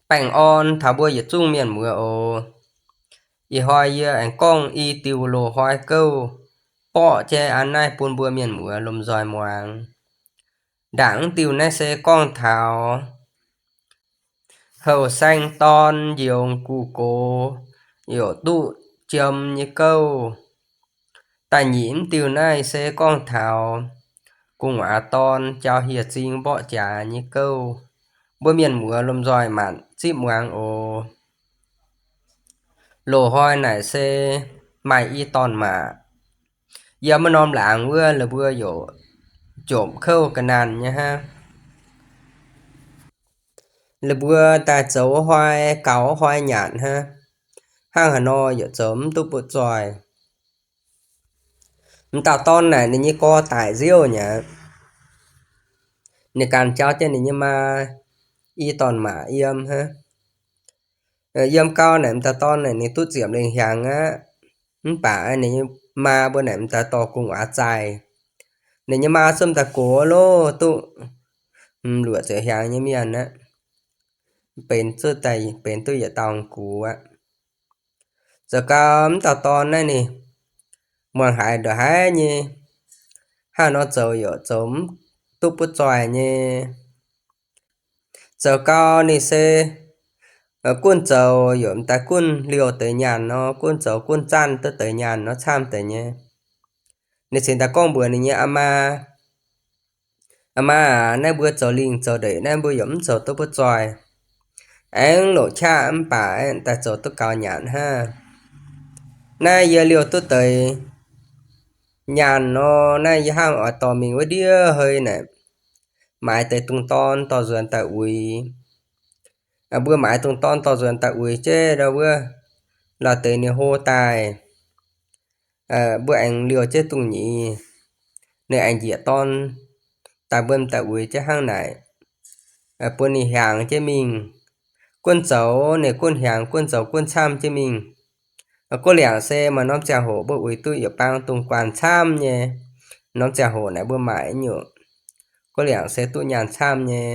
Baengh orn taux mbuo yietc zungv mienh muoz oc. Ih hnoi yie aengx gorngv i diuh loz-hnoi gouv borqv jaiv an naaiv bun mbuo mienh muoz lomh nzoih muangx. Ndaangc mv diuh naaiv se gorngv taux houh saeng dorn njoux gu gox yaac duqv jiem nyei gouv. Da'nyeic mv diuh naaiv se gorngv taux gu'nguaaz dorn jauv hieh zing mborqv jaax nyei gouv. Mbuo mienh muoz lomh nzoih manc zipv muangx oc. Loz-hnoi naaic se maaih i dorn-maac. Yiem wuov norm laangz wuov la'buo yaac jomc kouv ga'naanh nyei hnangv. La'buo daaih zoux hnoi gaux hnoi nyanc hnangv. Hnangv haaix nor yaac zoux mv duqv butv zoih. M'dauh dorn naaic ninh nyei gorx daic nziouv nyei aqv. Ninh ganh jauv jienv ninh nyei maa i dorn-maac yiem hnangv. Yiem gau naaic m'dauh dorn naaic ninh duqv ziepc lengh hnyangx aqv. Mv baac ninh nyei maa mbuo naaic m'daaih dorh gu'nguaaz zaih. Ninh nyei maa zungv m'daaih gox loh duqv luoqc ziepc hnyangx nyei mienh aqv. Benx duqv daaih benx duqv yietc dauh gux aqv. Zoux gau m'dauh dorn naaiv ninh muangx haiz ndongc haaix nyei, hnangv nor zoux yaac zoux mv duqv butv zoih nyei. Zoux gau ninh se gunv zoux yaac m'daaih gunv liouh deix nyaanh nor, gunv zoux gunv zanv duqv deix nyaanh nor camv deix nyei. Ninh cingx daaih gorngv mbuox ninh nyei aa maa, Aa maa aac, naaiv mbuo zoux lingh zoux ndeic naaiv mbuo yaac mv zoux duqv butv zoih. Aengx loqc qaqv mv baac aengx daaih zoux duqv gaux nyanc hnangv. Naaiv yie liouh duqv deix nyaanh nor, naaiv yie hnangv oix dorh mingh wuov ndiev hei naaic, maaiz deix dungz dorn dorh nzuonx daaih uix. Mbuo maaiz dungz dorn dorh nzuonx daaih uix jienv ndau wuov, laaix deix ninh hlo daaih, mbuo aengx liouh jienv dungz nyeiz, ninh aengx njiec dorn daaih mbuo m'daaih uix jienv hnangv naaic, bun ninh hiaangx jienv mingh. Gunv zoux ninh gunv hiaangx, gunv zoux gunv camv jienv mingh. Guv liangc se maaih norm ziangh hoc mbuo uix duqv yietc bang dungz guanh camv nyei. Norm ziangh hoc naaic mbuo maaiz nyungc, guv liangc se duqv nyaanh camv nyei,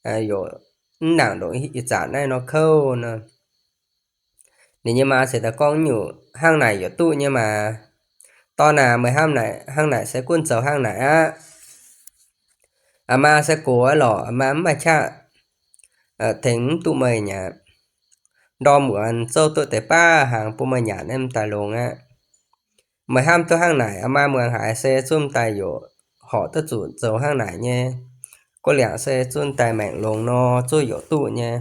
yaac mv nangc ndongc ih zanc naaiv nor kouv nor. Ninh nyei maa cingx daaih gorngv nyungc hnangv naaic yaac duqv nyei maah. Dorn aac, meih hnamv naaic hnangv naaic se gunv zoux hnangv naaic aqv. Aa maa se gox aqv lorqc, aa maa mv maaih qaqv tengx mv duqv meih nyei aqv. Ndorm muonz zouv duqv deix baav hnaangx bun meih nyanc naaiv m'daaih longx aqv. Meih hnamv duqv hnangv naaic, aa maa muangx haiz se zungv m'daaih yaac horpc duqv zuqc zoux hnangv naaic nyei. Guv liangc se zungv m'daaih maengc longx nor zungv yaac duqv nyei.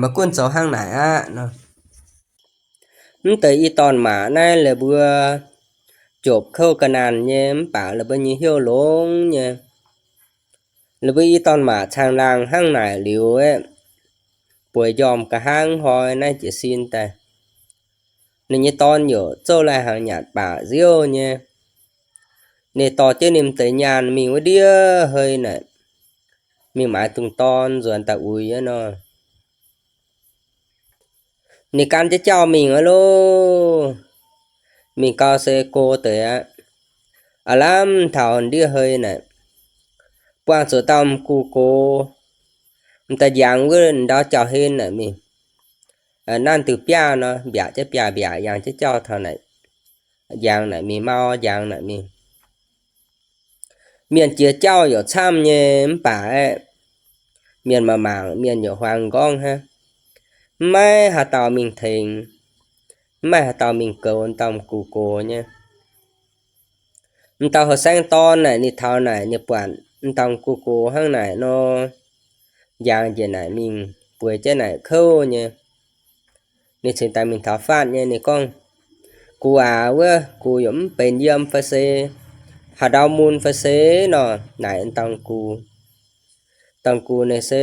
Meih gunv zoux hnangv naaic aqv nor. Mv deix i dorn-maac naaiv la'buo jopc kouv ga'naanh nyei, mv baac la'buo nyei hnyouv longx nyei. La'buo i dorn-maac caangh laangh hnangv naaic liuz aeqv, bueix njormh nqa'haav hnoi naaiv jiez sin daaih, ninh nyei dorn yaac zouv lai-hnaangx nyanc baac nziouv nyei. Ninh dorh jienv ninh deix nyaanh mingh wuov ndiev hei naaic, mingh maaiz dungz dorn nzuonx daaih uix nor. Ninh gan jienv jauv mingh aqv loh. Mingh gau se go deix aqv. Aav lamh taux ndiev hei naaic, buangh zuqc dauh m'gux gox, m'daaih njangx wuov ndau jauv-hlen naaic mingh. Nanv diuh biaav nor, mbiaauc jienv biaav mbiaauc, yangh jienv jauv taux naaic, njangx naaic mingh, mau njangx naaic mingh. Mienh jiex jauv yaac camv nyei mv baac aeqv, mienh mangc mangc mienh yaac huaang nqorngv hnangv. Mv maaih haaix dauh mingh tengx, mv maaih haaix dauh mingh goux m'dauh m'gux gox nyei. M'dauh houh saeng dorn naaic ninh taux naaic ninh buatc m'dauh m'gux gox hnangv naaic nor, njangx njiec naaic mingh, bueix jienv naaic kouv nyei. Ninh cingx daaih mingh taux faatv nyei, ninh gorngv, Gux aac, wuov gux yaac mv benx yiem fai se haaix ndau mun fai se nor, naaic m'dauh gux. M'dauh gux naaic se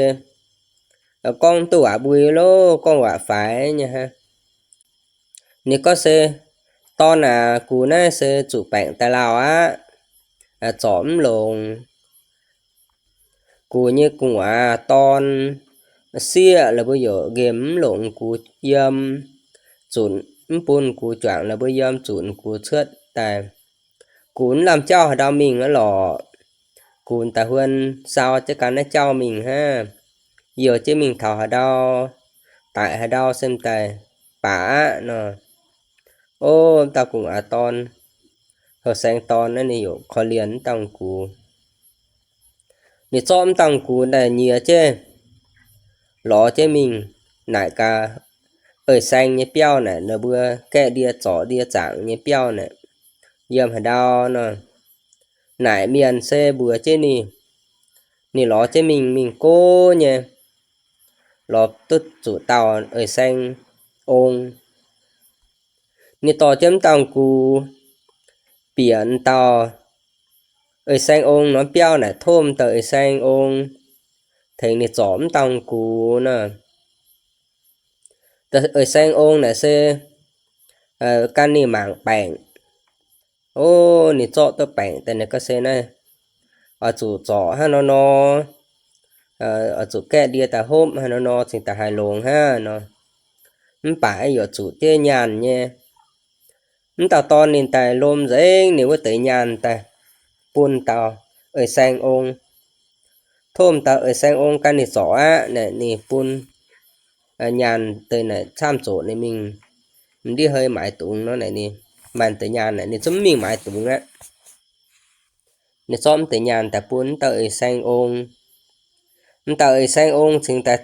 gorngv duqv waac mbui loh, gorngv waac faix nyei hnangv. Ninh gorngv se, Dorn aac, gux naaiv se zuqc baengc daaih lauh aqv, zorc mv longx. Gux nyei gu'nguaaz dorn sieqv la'buo yaac nqemh mv longc gux yiem, zunc mv bun gux juangc la'buo yiem, zunc gux cuotv daaih. Gux mv lamh jauv haaix ndau mingh aqv lorqc. Gux daaih huon sau jienv ganh naaiv jauv mingh hnangv. youh jienv mingh taux haaix ndau, daic haaix ndau se m'daaih baac aqv nor. O, m'dauh gu'nguaaz dorn, heuc saeng dorn naaiv ninh yaac korv-lienh m'dauh gux. Ninh zorqv m'dauh gux daaih nyiex jienv, lorz jienv mingh naaic gaax, eix saeng nyei biauv naaic, ninh mbuo gaeqv ndie zorc ndie zaangc nyei biauv naaic, yiem haaix ndau nor. Naaic mienh se mbuox jienv ninh, ninh lorz jienv mingh, mingh go nyei, lorz duqv zuqc dauh eix saeng ong. Ninh dorh jienv m'dauh gux bieqc dauh eix saeng ong norm biauv naaic, tov dauh eix saeng ong tengx ninh zorc m'dauh gux nor. Eix saeng ong naaic se gan ninh mangc baengc. O, ninh zorqv duqv baengc daaih ninh gorngv se naaiv oix zuqc zorc hnangv nor nor, oix zuqc gaeqv ndie daaih hopv hnangv nor nor cingx daaih haih longx hnangv nor. Mv baac yaac zuqc jienv nyaanh nyei. M'dauh dorn ninh daaih lomh nzengc ninh wuov deix nyaanh daaih bun dauh eix saeng ong. Tov dauh eix saeng ong gan ninh zorc aqv naaic, ninh bun nyaanh deix naaic camv zoqc ninh mingh, m'ndiev hei maaiz dungz nor naaic, ninh maaih deix nyaanh naaic ninh zungv mv mingh maaiz dungz aqv. Ninh zorqv m'deix nyaanh daaih bun m'dauh eix saeng ong. M'dauh eix saeng ong cingx daaih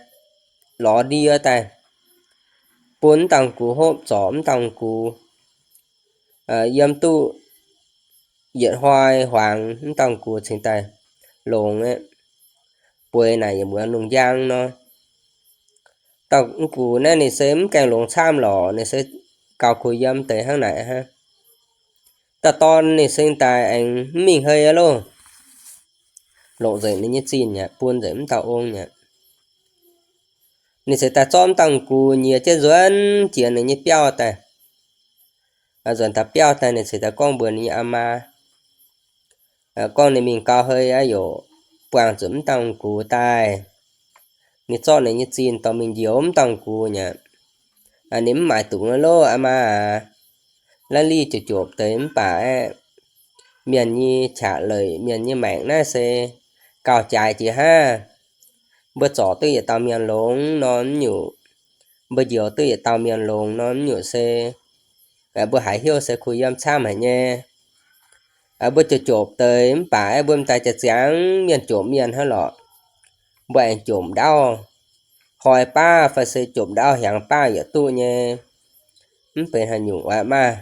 lorz ndie daaih bun m'dauh gux hopv, zorc m'dauh gux yiem duqv yietc hnoi huangx, m'dauh gux cingx daaih longx aqv. Bueix naaic yaac muonz lungh njang nor. Dauh gux naaiv ninh se mv gaengh longx camv lorqc, ninh se gauh kuh yiem deix hnangv naaic hnangv. Dauh dorn ninh se daaih aengx mv mingh hei aqv loh. Longc nzengc ninh nyei zinh aqv, bun nzengc m'dauh ong aqv. Ninh cingx daaih zorqv m'dauh gux nyiex jienv nzuonx jiex ninh nyei biauv daaih. Nzuonx taux biauv daaih ninh cingx daaih gorngv mbuox ninh nyei aa maa, gorngv ninh mingh gau hei aqv, yaac buangh zuqc m'dauh gux daaih. Ninh zorqv ninh nyei zinh dorh mingh njoux m'dauh gux aqv. Ninh mv maaiz dungz loh, aa maa aac. Laiv lih jopv-jopv deix mv baac aeqv, mienh nyei qaqv leic, mienh nyei maengc naaiv se gauh jaaix jiex hnangv. Mbuo zorc duqv yietc dauh mienh longx nor mv nyungc, mbuo njoux duqv yietc dauh mienh longx nor mv nyungc se mbuo haiz hnyouv se kuh yiem camv haic nyei. Mbuo jopv-jopv deix mv baac aeqv, mbuo m'daaih jaax ziangx mienh jomc mienh hnangv lorqc. Mbuo aengx jomc ndaauv hnoi baav fai se jomc ndaauv hiaangx baav yaac duqv nyei. Mv benx haaix nyungc oix maah.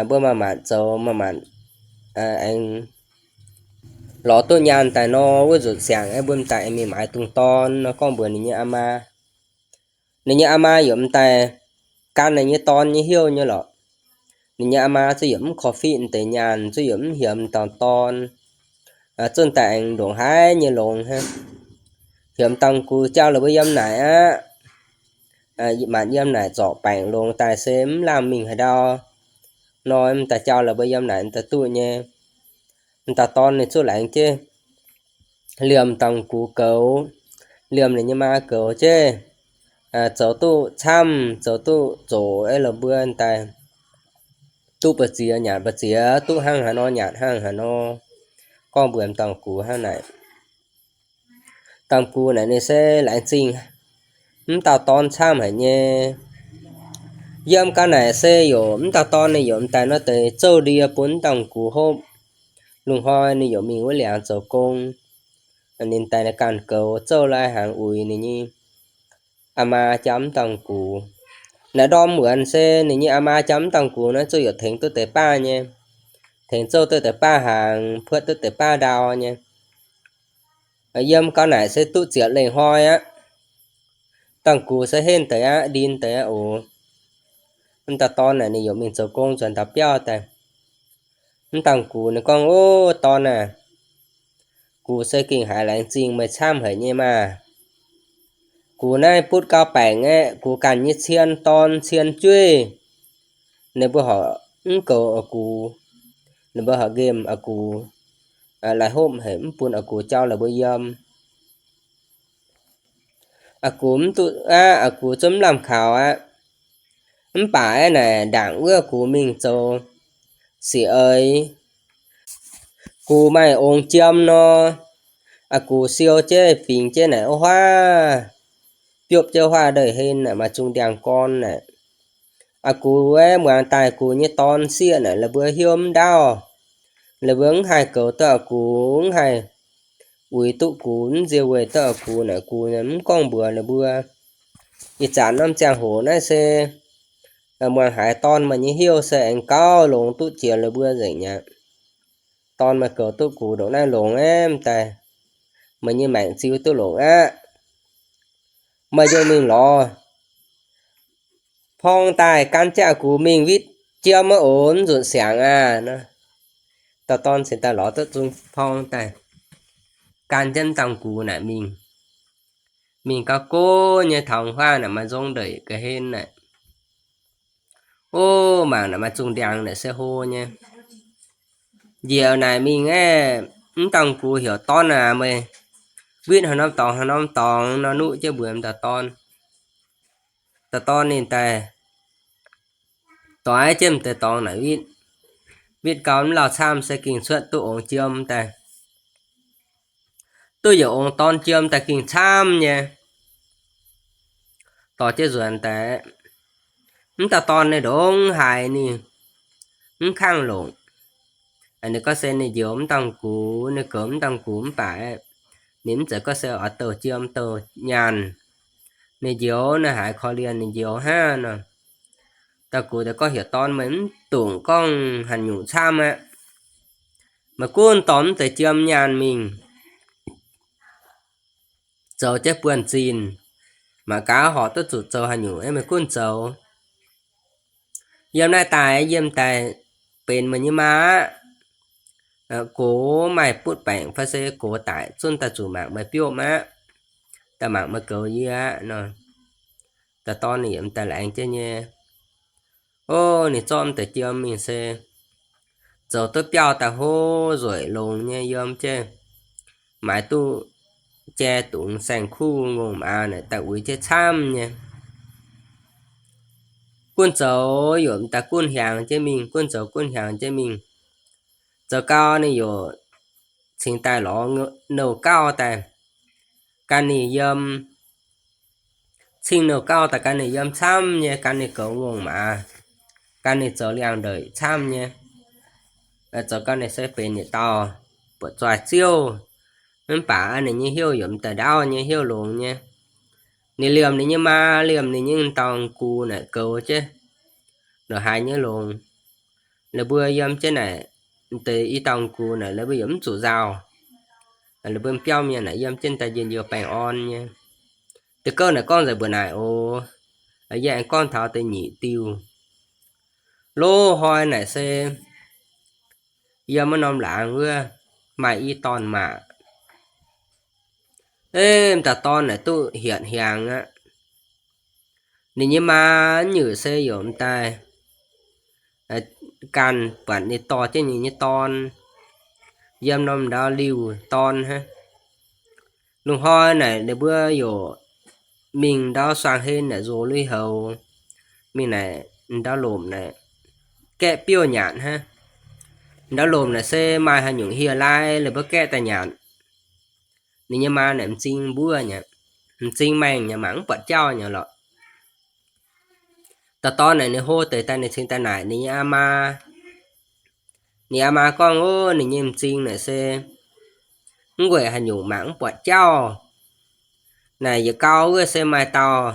Mbuo maaih maanc zoux, maaih maanc aengx lorz duqv nyaanh daaih nor, wuov nzunc siangx aeqv, mbuo m'daaih aengx mingh maaiz dungz dorn nor, gorngv mbuox ninh nyei aa maa. Ninh nyei aa maa yaac m'daaih gan ninh nyei dorn nyei hnyouv nyei lorqc. Ninh nyei aa maa zuqc yaac mv korv-fiqv deix nyaanh, zuqc yaac mv hiemx dauh dorn. Zunh daaih aengx ndongc haaix nyei longx hnangv. Hiemx dauh gux jauv la'buo yiem naaic aqv. Maanc yiem naaic zorc baengc longx daaih se mv lamh mingh haaix ndau. Nor m'daaih jauv la'buo yiem naaic m'daaih duqv nyei. M'daaih dorn ninh zuqc laengz jienv liemh dauh gux goux, liemh ninh nyei maa goux jienv, zoux duqv camv, zoux duqv zoqc aeqv, la'buo daaih duqv mbu'ziex nyanc mbu'ziex, duqv hnangv haaix nor nyanc hnangv haaix nor, gorngv mbuox dauh gux hnangv naaic. Dauh gux naaic ninh se laengz zingh m'dauh dorn camv haic nyei. Yiem gau naaic se yaac m'dauh dorn ninh yaac m'daaih nor deix zouv ndie bun m'dauh gux hopv. Lungh hnoi ninh yaac mingh wuov liangx zoux gong. Ninh daaih ganh goux zouv lai hnaangx uix ninh nyei aa maa jaa m'dauh gux. Naaiv ndorm wuonx se ninh nyei aa maa jaa m'dauh gux naaiv zuqc yaac tengx duqv deix baav nyei, tengx zouv duqv deix baav hnaangx, puotv duqv deix baav ndau nyei. Yiem gau naaic se duqv ziepc lengh hnoi aqv. Dauh gux se henv deix aqv, ndin deix aqv oc. M'dauh dorn naaic ninh yaac mingh zoux gong nzuonx taux biauv daaih. M'dauh gux ninh gorngv, Ov, dorn aah, gux se gengh haiz laengz zingh meih camv haic nyei maah. Gux naaiv butv gau baengc aeqv, gux ganh nyei cien dorn cien jueiv, ninh mbuo horpc mv goux gux, ninh mbuo horpc nqemh gux lai hopv haic, mv bun gux jauv la'buo yiem. Gux mv duqv aqv, gux zungv mv lamh kaux aqv. Mv baac aeqv, naaic ndaangc wuov gux mingh zoux sic eix, gux maaih ong jiem nor, gux siou jienv fingx jienv naaic wuov huaav, biopv jienv huaav ndeic-hlen naaic, maaih zungh ndiangx-gorn naaic. Aa gux aeqv, muangx daaih gux nyei dorn sieqv naaic, la'buo hnyouv mv ndaauv. La'buo mv haih goux duqv aa gux, mv haih uix duqv gux, mv nzie weih duqv aa gux naaic, gux mv gorngv mbuox la'buo. Ih zanc norm ziangh hoc naaiv se muangx haiz dorn meih nyei hnyouv se aengx gauh longx duqv jiex la'buo nzengc aqv. Dorn meih goux duqv gux ndongc naaiv longx aqv, m'daaih meih nyei maengc ziux duqv longx aqv. Meih njoux mingh lorz porng daaih gan jienv aa gux mingh witv jiem maiv oc, mv nzunc siangx aqv. Dauh dorn cingx daaih lorz duqv zungv porng daaih gan jienv m'dauh gux naaic mingh. Mingh gauh gox nyei taux huaav naaic, maaih nzong ndeic ga'hlen naaic. O, mangc naaic maaih zungh ndiangx naaic se hlo nyei. Njiec naaic mingh aeqv, m'dauh gux heuc dorn aac, meih witv haaix norm dorngx haaix norm dorngx nor, nuqv jienv mbuox dauh dorn. Dauh dorn ninh daaih doix jienv m'deix dorngx naaic witv. Witv gau mv lauh camv se gengh cuotv duqv ongx jiem daaih. Duqv yietc ongx dorn jiem daaih gengh camv nyei. Dorh jienv nzuonx daaih, mv dauh dorn ninh ndongc haaix ninh mv kangv longc. Ninh gorngv se ninh njoux mv dauh gux, ninh goux mv dauh gux mv baac ninh mv zeiz gorngv se oix douh jiem douh nyaanh. Ninh njoux naaiv haiz korv-lienh ninh njoux hnangv nor. Dauh gux daaih gorngv, heuc dorn, meih mv dungx gorngv haaix nyungc camv aqv. Meih gunv dorh mv deix jiem nyaanh mingh zoux jienv buonv-zinh, mangc gaax horpc duqv zuqc zoux haaix nyungc, meih gunv zoux. Yiem naaiv daaih yiem daaih benx meih nyei maa aqv. Gox maaih butv baengc fai se gox daic zunv daaih zuqc mangc meih biopv aqv, daaih mangc meih goux yie aqv nor. Dauh dorn ninh yiem daaih laengz jienv nyei. O, ninh zorqv m'deix jiem mingh se zoux duqv biauv daaih hlo nzueic longx nyei, yiem jienv maaiz duqv jai dungz saeng-kuv ngongh maaz naaic daaih uix jienv camv nyei. Gunv zoux yaac m'daaih gunv hiaangx jienv mingh, gunv zoux gunv hiaangx jienv mingh. Zoux gau ninh yaac cingx daaih lorz nouh gauh daaih gan ninh yiem. Cing nouh gauh daaih gan ninh yiem camv nyei, gan ninh goux ngongh maaz, gan ninh zoux liangx-ndeic camv nyei. Zoux gau ninh se benx yietc dauh buatc zoih ziouv. Mv baac ninh nyei hnyouv yaac m'daaih ndaauv nyei, hnyouv longx nyei. Ninh liemh ninh nyei maa, liemh ninh nyei dauh gux naaic goux jienv lorqc haiz nyei longx. Laaix mbuo yiem jienv naaic, deix i dauh gux naaic laaix mbuo yaac mv zuqc nzauh. Laaix mbuo biauv mienh naaic yiem jienv daaih njien-youh baengh orn nyei. Deix gouv naaic gorngv nzengc mbuox naaic oc. Yie aengx gorngv taux deix nyic diuh. Loz-hnoi naaic se yiem wuov norm laangz wuov maaih i dorn-maac. Eix, m'daaih dorn naaic duqv hietc hiaangx aqv. Ninh nyei maa nyungc se yaac m'daaih ganh buatc ninh dorh jienv ninh nyei dorn yiem norm ndau liuh dorn hnangv. Lungh hnoi naaic ninh mbuo yaac mingh ndau suangx hlen naaic nzox lui-houx, mingh naaic ndau lomc naaic gaeqv biouv nyanc hnangv. Ndau lomc naaic se maaih haaix nyungc hieh lai, ninh mbuo gaeqv daaih nyanc. Ninh nyei maa naaic m'zing mbuov nyei, m'zing maengh nyei, mangc mv buatc jauv nyei lorqc. Dauh dorn naaic ninh hlo deix daaih, ninh cingx daaih naaic ninh nyei aa maa. Ninh aa maa gorngv, ov, ninh nyei m'zing naaic se mv weic haaix nyungc mangc mv buatc jauv. Naaic yietc gau wuov se maaih dauh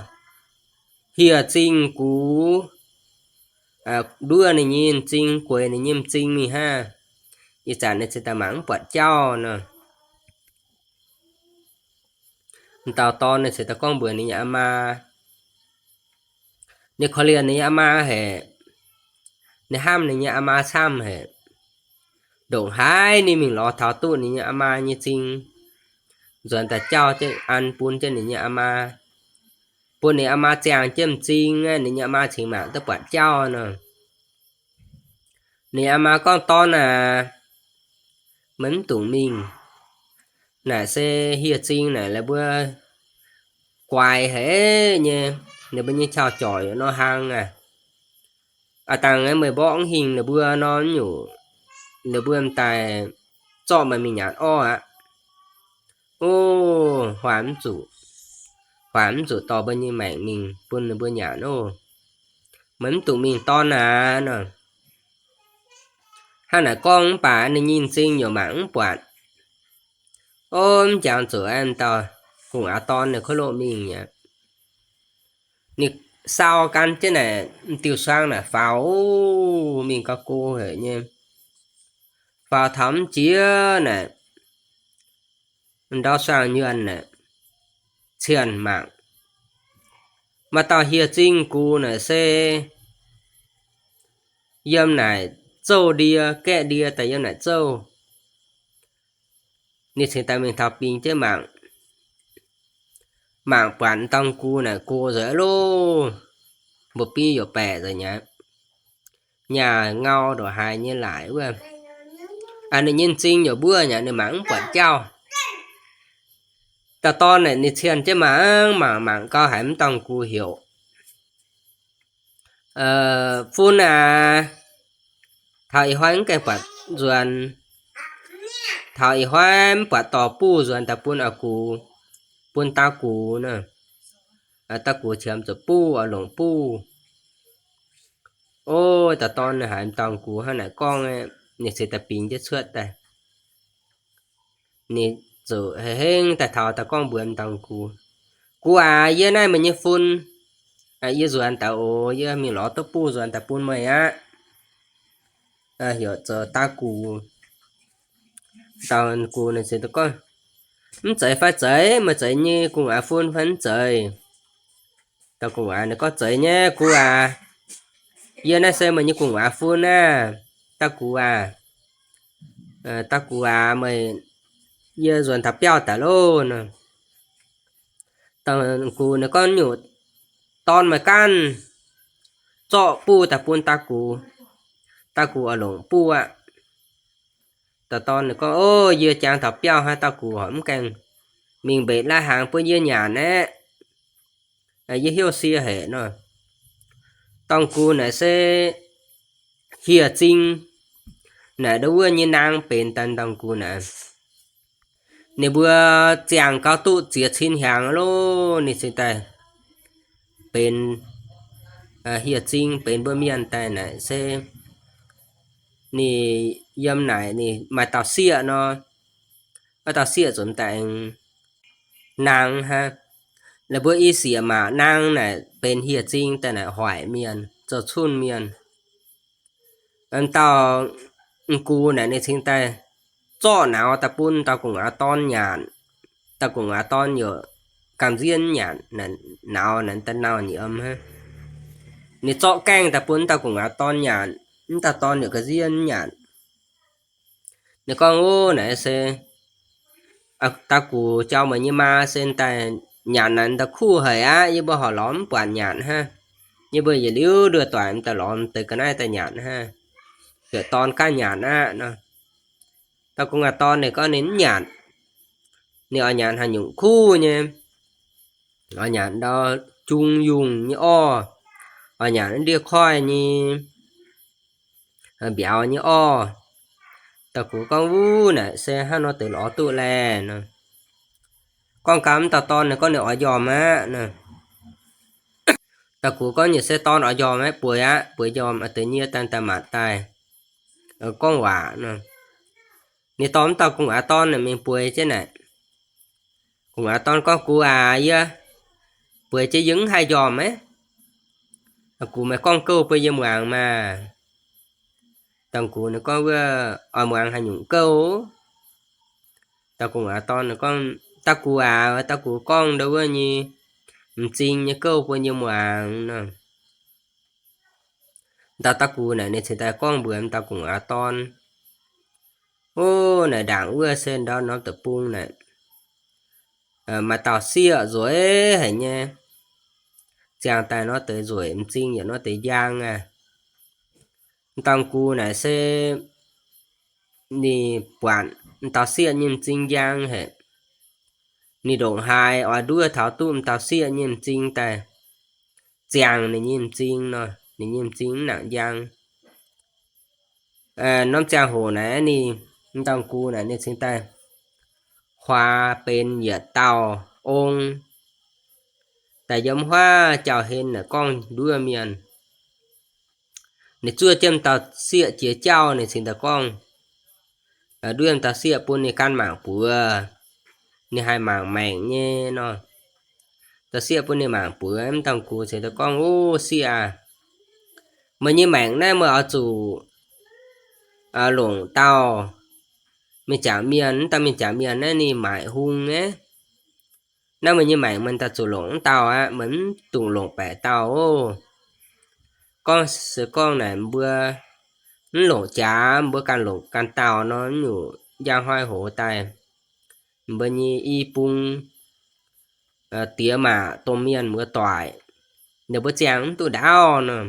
hieh zingh gux nduov ninh nyei m'zing, gueix ninh nyei m'zing mingh hnangv. Ih zanc ninh cingx daaih mangc mv buatc jauv nor. M'dauh dorn ninh cingx daaih gorngv mbuox ninh nyei aa maa. Ninh korv-lienh ninh nyei aa maa haic. Ninh hnamv ninh nyei aa maa camv haic. Ndongc haaix ninh mingh lorz taux duqv ninh nyei aa maa nyei m'zing, nzuonx daaih jauv jienv an bun jienv ninh nyei aa maa, bun ninh aa maa ziangh jienv m'zing aqv, ninh nyei aa maa cingx mangc duqv buatc jauv nor. Ninh aa maa gorngv, dorn aac, meih mv dungx mingh. Naaic se hieh zingh naaic laaix mbuo guaix haic nyei, ninh mbuo nyei qauv-jorc yaac nor hlang aqv. Aav dangh meih mborqv mv hingh ninh mbuo nor nyungc, ninh mbuo m'daaih zorqv meih mingh nyanc orv aqv. Ov, huaax mv zuqc. buatc mv zuqc dorh mbuo nyei maengc mingh bun ninh mbuo nyanc oc. Meih mv dungx mingh dorn aqv nor. Hnangv naaic gorngv mv baac ninh nyei m'zing yaac mangc mv buatc. O, mv jangx zuqc aqv, dauh gu'nguaaz dorn ninh kuv loqv mingh aqv. Ninh sau gan jienv naaic m'diuh suang naaic faaux mingh gauh go haic nyei. Faaux taux mv jiex naaic, ndau suangx nyuonh naaic, cienh mangc. Maaih dauh hieh zingh gux naaic se yiem naaic zouv ndie, gaeqv ndie daaih yiem naaic zouv. Ninh cingx daaih mingh taux bingx jienv mangc. Mangc buatc dauh gux naaic go nzengc loh, mba'biv youc baeqc nzengc aqv. Nyaah ngau ndongc haaix nyei laaic wuov. Ninh nyei m'zing youc mbuov nyei, ninh mangc mv buatc jauv. Dauh dorn naaic ninh cienh jienv mangc, mangc mangc gau haiz mv dauh gux heuc, Fun aac, taux ih hnoi mv gaengh buatc nzuonx, taux ih hnoi mv buatc dorh buv nzuonx daaih bun oix gux, bun dauh gux nor. Dauh gux qiemx zuqc buv oix longc buv. O, dauh dorn ninh haiz m'dauh gux hnangv naaic gorngv, ninh cingx daaih bingx jienv cuotv daaih. Ninh zuqc hengx daaih taux daaih gorngv mbuox m'dauh gux, Gux aac, yie naaiv meih nyei fun, yie nzuonx daaih oc, yie mingh lorz duqv buv nzuonx daaih bun meih aqv. Heuc zoux dauh gux. Dauh gux ninh cingx daaih gorngv, Mv zeiz fai zeiz? Meih zeiz nyei gu'nguaaz fun fai mv zeiz? Dauh gu'nguaaz ninh gorngv, Zeiz nyei, gux aac. Yie naaiv se meih nyei gu'nguaaz fun aqv, dauh gux aac. Dauh gux aac, meih, yie nzuonx taux biauv daaih loh nor. Dauh gux ninh gorngv, Nyungc dorn meih ganh zorqv buv daaih bun dauh gux, dauh gux oix longc buv aqv. Dauh dorn ninh gorngv, O, yie jangx taux biauv hnangv, dauh gux horpc mv gaengh mingh mbetc lai-hnaangx bun yie nyanc aqv. Yie hnyouv sie haic nor. Dauh gux naaic se hieh zing naaic ndau wuov nyei naang benx daaih dauh gux naaic. Ninh mbuo ziangh gau duqv ziex cin hnyangx loh, ninh cingx daaih benx hieh zing, benx mbuo mienh daaih naaic se ninh yiem naaic ninh maaih dauh sieqv nor. Wuov dauh sieqv zuqc daaih aengx naang hnangv. Laaix mbuo i sieqv maac naang naaic benx hieh zing daaih naaic hoic mienh, zoux cunh mienh. Dauh gux naaic ninh cingx daaih zorqv nauz daaih bun dauh gu'nguaaz dorn nyanc. Dauh gu'nguaaz dorn yaac gamh nziev nyanc, nauz naaic daaih nauc nyiemz hnangv. Ninh zorqv gaengh daaih bun dauh gu'nguaaz dorn nyanc, mv dauh dorn yaac gamh nziev nyanc. Ninh gorngv, Ov, naaiv se dauh gux jauv meih nyei maa se daaih nyanc naaic daaih kuv haic aqv. Yie mbuo horpc lorz mv buatc nyanc hnangv. Yie mbuo yietc liuz nduov doic daaih lorz deix ga'naaiv daaih nyanc hnangv. Heuc dorn gaav nyanc aqv nor. Dauh gu'nguaaz dorn ninh gorngv ninh mv nyanc. Ninh oix nyanc haaix nyungc kuv nyei. Oix nyanc ndau jung yungh nyei orv. Oix nyanc ndiev koiv nyei mbiauz nyei orv. Dauh gux gorngv, Wuov naaic se hnangv nor deix lorz duqv laeh nor. Gorngv gau mv dauh dorn ninh gorngv ninh oix njormh aqv nor. Dauh gux gorngv, Nyei se dorn oix njormh aqv, bueix aqv, bueix njormh, deix nyie daaih daaih maanc daaih gorngv waac nor. Ninh dorh mv dauh gu'nguaaz dorn mingh bueix jienv naaic. Gu'nguaaz dorn gorngv, Gux aac, yie bueix jienv yie mv haih njormh aqv. Gux, meih gorngv gouv bun yie muangx maah. Dauh gux ninh gorngv, Wuov oix muangx haaix nyungc gouv? Dauh gu'nguaaz dorn ninh gorngv, Dauh gux aac, dauh gux gorngv ndau wuov nyei m'zing nyei gouv bun yie muangx nor. Dauh dauh gux naaic ninh cingx daaih gorngv mbuox dauh gu'nguaaz dorn, Ov, naaic ndaangc wuov se ndau norm deic-bung naaic, maaih dauh sieqv nzueic haic nyei, ziangh daaih nor deix nzueic, m'zing yaac nor deix njang aqv. Dauh gux naaic se ninh buatc dauh sieqv nyei m'zing njang haic. Ninh ndongc haaix oix nduov taux duqv dauh sieqv nyei m'zing daaih ziangh ninh nyei m'zing nor, ninh nyei m'zing mv nangc njang. Norm ziangh hoc naaic ninh, dauh gux naaic ninh cingx daaih huaax benx yietc dauh ong. daaih yiem huaav jauv-hlen naaic gorngv nduov mienh. Ninh zuov jienv dauh sieqv jiex jauv, ninh cingx daaih gorngv, nduov dauh sieqv bun ninh gan mangc buoz, ninh haih mangc maengc nyei nor. Dauh sieqv bun ninh mangc buoz, mv dauh gux cingx daaih gorngv, Ov, sieqv aac, meih nyei maengc naaiv meih oix zuqc longc dauh mingh jangc mienh, mv dauh mingh jangc mienh naaiv ninh maaic hung aqv. Naaiv meih nyei maengc meih daaih zuqc longc mv dauh aqv, meih mv dungx longc baeqc dauh oc. Gorngv se gorngv naaic mbuo mv longc jaax, mbuo ganh longc ganh dauh nor, nyungc njang hnoi hoz daaih, mbuo nyei i bung diex maac domh mienh muoz-doic, ninh mbuo ziangh mv duqv ndaauv nor.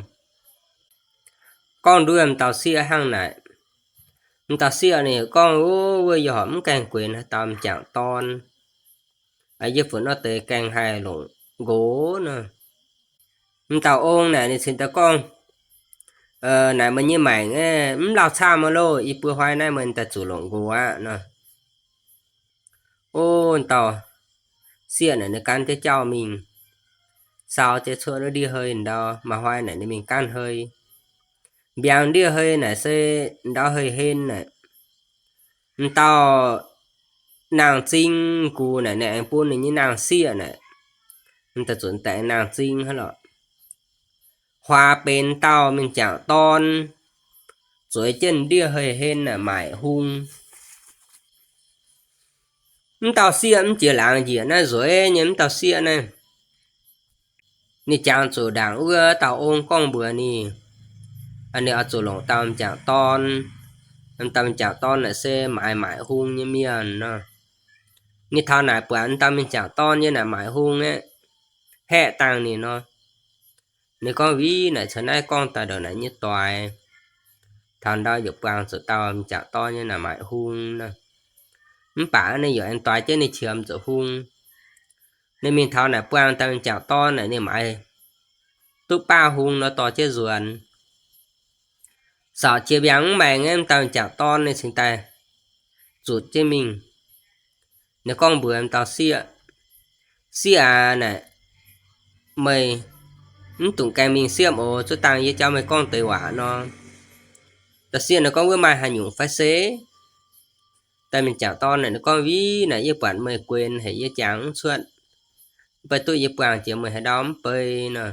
Gorngv nduov m'dauh sieqv hnangv naaic. M'dauh sieqv ninh gorngv, Ov, wuov yie horpc mv gaengh guenx haaix dauh m'jangc dorn. Yie funx nor deix gaengh haih longc nqox nor. M'dauh ong naaic ninh cingx daaih gorngv, Naaic meih nyei maengc mv lauh camv aqv loh, i buo hnoi naaiv meih daaih zuqc longc nqox aqv nor. Ov, dauh sieqv naaic ninh gan jienv jauv mingh, sau jienv cuotv ndiev hei ndau, maaih hnoi naaic ninh mingh gaanv hei, mbiaangx ndiev hei naaic se ndau hei-hlen naaic, m'dauh naang-zing gux naaic ninh aengx bun ninh nyei naang-sieqv naaic, m'daaih zunc daaih naang-zing hnangv lorqc, huaax benx dauh mingh m'jangc dorn, zueiz jienv ndiev hei-hlen naaic maaic hung. Mv dauh sieqv mv jiex laangz njiec naaiv nzueiz nyei mv dauh sieqv naaiv, ninh jangx zuqc ndaangc wuov dauh ong gorngv mbuox ninh, ninh oix zuqc longc dauh m'jangc dorn. M'dauh m'jangc dorn naaic se maaiz maaic hung nyei mienh nor. Ninh taux naaic buatc m'dauh m'jangc dorn yiem naaic maaic hung aeqv, haeqv dangh ninh nor. Ninh gorngv, Viv naaic caux naaiv gorngv daaih ndongc naaic nyei doix. Taux ndau yaac buangh zuqc dauh m'jangc dorn nyei naaic maaic hung nor. Mv baac ninh yaac aengx doix jienv ninh qiemx zuqc hung. Ninh mingh taux naaic buangh dauh m'jangc dorn naaic ninh maaiz duqv baav hung nor dorh jienv nzuonx. Saauc jiex mbiaangx mv maengx aeqv, m'dauh m'jangc dorn ninh cingx daaih zutc jienv mingh. Ninh gorngv mbuox m'dauh sieqv, Sieqv aac, naaic meih mv dungx gaengh mingh siepv oc, zuov dangh yie jauv meih gorngv deix waac nor. Dauh sieqv naaic gorngv, Wuov maaih haaix nyungc fai se? Dauh m'jangc dorn naaic ninh gorngv, Viv naaic yie buatc meih guenx haic, yie jangx mv cuotv. Mv baac duqv yie buangh jiex meih haaix ndau mv bei nor.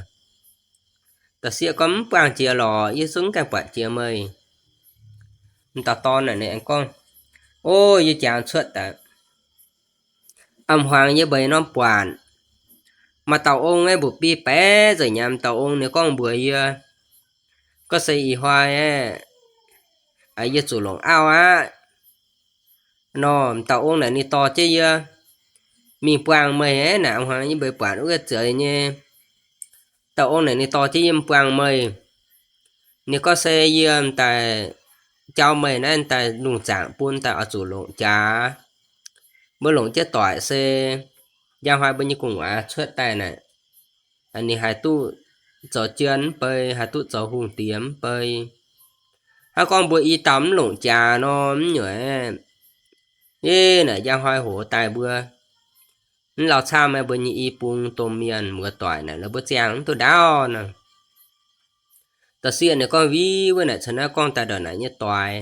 Dauh sieqv gorngv, Mv buangh jiex lorqc, yie zungv mv gaengh buatc jiex meih. M'dauh dorn naaic ninh aengx gorngv, O, yie jangx cuotv daaih. A'hmuangx yie mbeix norm buatc, maaih dauh ong aeqv, mbuoqc bieiv baeqc nzengc nyei. M'dauh ong ninh gorngv mbuox yie, Gorngv se ih hnoi aeqv, yie zuqc longc auv aqv nor. M'dauh ong naaic ninh dorh jienv yie mingh buangh meih aeqv, naaic a'hmuangx yie mbeix buatc wuov zeix nyei. Dauh ong naaic ninh dorh jienv yie mingh buangh meih. Ninh gorngv se yie daaih jauv meih naaiv daaih lungh zaangc bun daaih oix zuqc longc jaax. Mbuo longc jienv doic se njang hnoi mbuo nyei gu'nguaaz cuotv daaih naaic, ninh haih duqv zoux jien mv bei, haih duqv zoux hungh diex mv bei. Hnangv gorngv mbuo i dauh mv longc jaax nor, mv nyuoqc, yie naaic njang hnoi hoz daaih mbuo mv lauh camv, mbuo nyei i bung domh mienh muoz-doic naaic la'buo ziangh mv duqv ndaauv nor. Dauh sieqv ninh gorngv, Viv, wuov naaic caux naaiv gorngv daaih ndongc naaic nyei doix.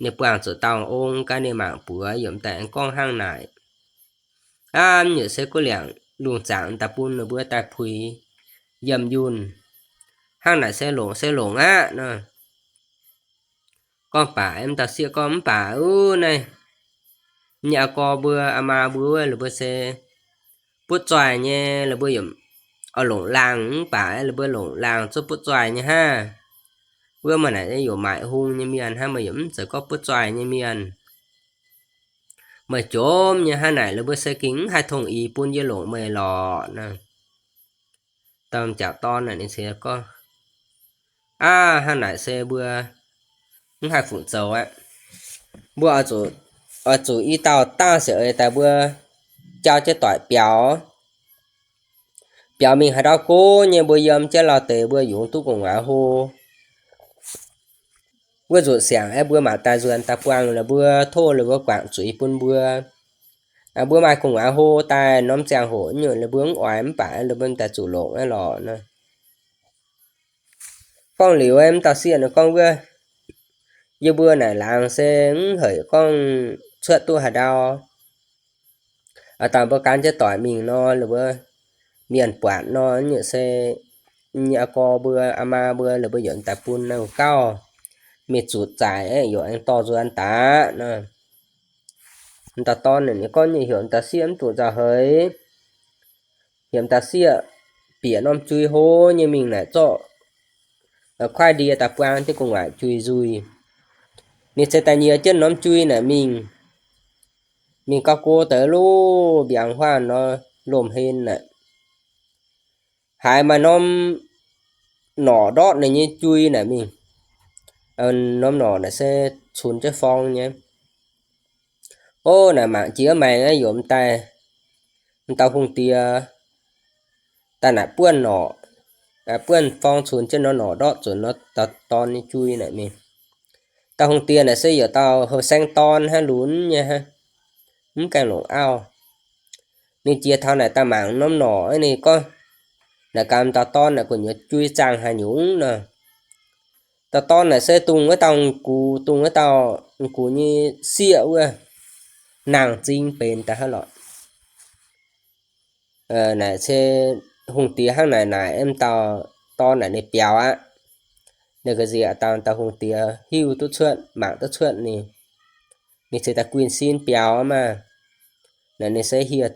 Ninh buangh zuqc dauh ong gaax ninh mangc buoz yaac m'daaih aengx gorngv hnangv naaic. Aav, mv nyuoqc se guv liangc lungh zaangc daaih bun ninh mbuo daaih puix yiem yunh. Hnangv naaic se longc se longc aqv nor. Gorngv baac m'dauh sieqv gorngv, Mv baac uv naaiv nyei aa gorx mbuo, aa maa mbuo wuov, la'buo se butv zoih nyei, la'buo yaac oix longc laangh, mv baac la'buo longc laangh zuov butv zoih nyei hnangv. Wuov meih naaic yaac maaic hung nyei mienh hnangv, meih yaac mv zeiz gorngv butv zoih nyei mienh. Meih jomc nyei hnangv naaic, la'buo se gengh mv haih tongh ix bun yie longc meih lorqc nor. Dauh m'jangc dorn naaic ninh cingx gorngv, Aav, hnangv naaic se mbuo mv haih fungc zoux aqv. Mbuo oix zuqc i dauh dangh siec eix daaih mbuo jauv jienv doic biaux. Biaux mingh haaix ndau go nyei mbuo yiem jienv lauh deix mbuo yungz duqv gu'nguaaz hlo. Wuov nzunc siangx aeqv, mbuo mangc daaih nzuonx daaih buangh la'buo, tov la'buo guangc zuiz bun mbuo. Mbuo maaih gu'nguaaz hlo daaih norm ziangh hoc nyungc, ninh mbuo mv oix mv baac ninh mbuo daaih zuqc longc aqv lorqc nor. Gorngv liuz, mv dauh sieqv ninh gorngv wuov, yie mbuo naaic laangz se mv heic gorngv cuotv duqv haaix ndau. Aa, dauh mbuo gan jienv doic mingh nor, ninh mbuo mienh buatc nor, nyungc se nyei aa gorx mbuo, aa maa mbuo, ninh mbuo yaac daaih bun naaiv gauh mingh zutc zaaic, yaac aengx dorh nzuonx daaih nor. Dauh dorn ninh gorngv nyei heuc dauh sieqv mv dungx nzauh heix. Heuc dauh sieqv bieqc norm jui hlo nyei mingh naaic zorqv kuaaiv ndie daaih buang jienv gu'nguaaic jui nzuih. Ninh ceix daaih nyiex jienv norm jui naaic mingh. Mingh gauh go deix loh, mbiaangx huaanh nor, lomh hlen naaic, haiz maaih norm norqc ndortv ninh nyei jui naaic mingh. Norm norqc naaic se cunx jienv forng nyei. Ov, naaic mangc jiex maengx aqv, yaac mv daaih, mv dauh hungh diex daaih naaic buonv norqc, buonv forng cunx jienv norm norqc ndortv zuqc norm dauh dorn nyei jui naaic mingh. Dauh hungh diex naaic se yaac dauh houh saeng dorn hnangv, lunx nyei hnangv, mv gaengh longc auv. Ninh jiex taux naaic daaih mangc norm norqc, ninh gorngv, naaic gaax dauh dorn naaic gu'nyuoz jui zaangh haaix nyungc nor. Dauh dorn naaic se dongh wuov dauh m'gux, dongh wuov dauh m'gux nyei sieqv wuov nangh zing benx daaih hnangv lorqc. Naaic se hungh diex hnangv naaic naaic, mv dauh dorn naaic ninh biaux aqv. Ninh ga'nziex dauh, dauh hungh diex hiuv duqv cuotv, mangc duqv cuotv ninh, ninh ceix daaih guinh sin biaux maah. Naaic ninh se hieh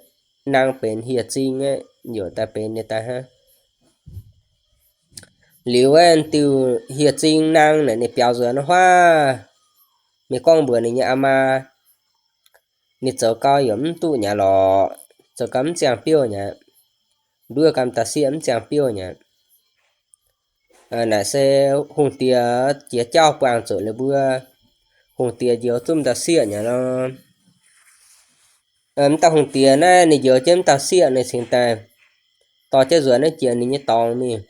nangh benx hieh zing aqv, yaac daaih benx ninh daaih hnangv. Liuz wuov diuh hieh zing nangh naaic ninh biaux nzuonx huaav, mingh gorngv mbuox ninh nyei aa maa. Ninh zoux gau yaac mv duqv nyei lorqc, zoux gau mv ziangh biouv nyei, nduov gau dauh sieqv mv ziangh biouv nyei. Naaic se hungh diex jiex jauv buangh zuqc ninh mbuo, hungh diex njoux duqv dauh sieqv nyei lorqc. Mv dauh hungh diex naaiv ninh njoux jienv mv dauh sieqv, ninh cingx daaih dorh jienv nzuonx naaiv jiex ninh nyei dorngx mingh.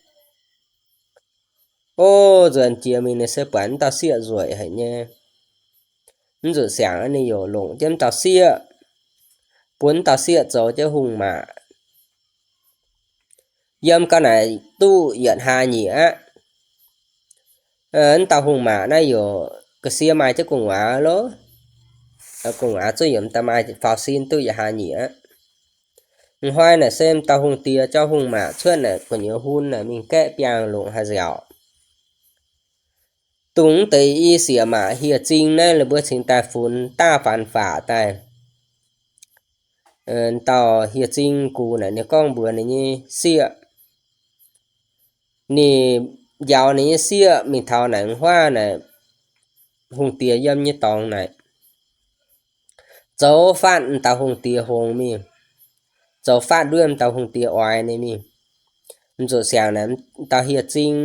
Ov, nzuonx jiex mingh ninh se buatc mv dauh sieqv nzueic haic nyei. Mv zuqc siangx ninh yaac longc jienv mv dauh sieqv, bun mv dauh sieqv zoux jienv hungh maac. Yiem gau naaic duqv yietc hlaax nyieqc aqv. Mv dauh hungh maac naaiv yaac ga'sie maaih jienv gu'nguaaz loh. Gu'nguaaz zuqc yiem daaih maaih faaux sin duqv yietc hlaax nyieqc aqv. Hnoi naaic se mv dauh hungh diex jauv hungh maac cuotv naaic gu'nyuoz hun naaic mingh gaeqv biangh longc haaix nziaauc. Dongh deix i sieqv maac hieh zing naaiv, ninh mbuo cingx daaih funx daav faanx faqc daaih. Dauh hieh zing gux naaic ninh gorngv mbuox ninh nyei sieqv, ninh njaaux ninh nyei sieqv mingh taux naaic huaav naaic, hungh diex yiem nyei dorngx naaic, zoux fatv mv dauh hungh diex hngongx mingh, zoux fatv nduov mv dauh hungh diex oix ninh mingh. Mv zuqc siangx naaic, mv dauh hieh zing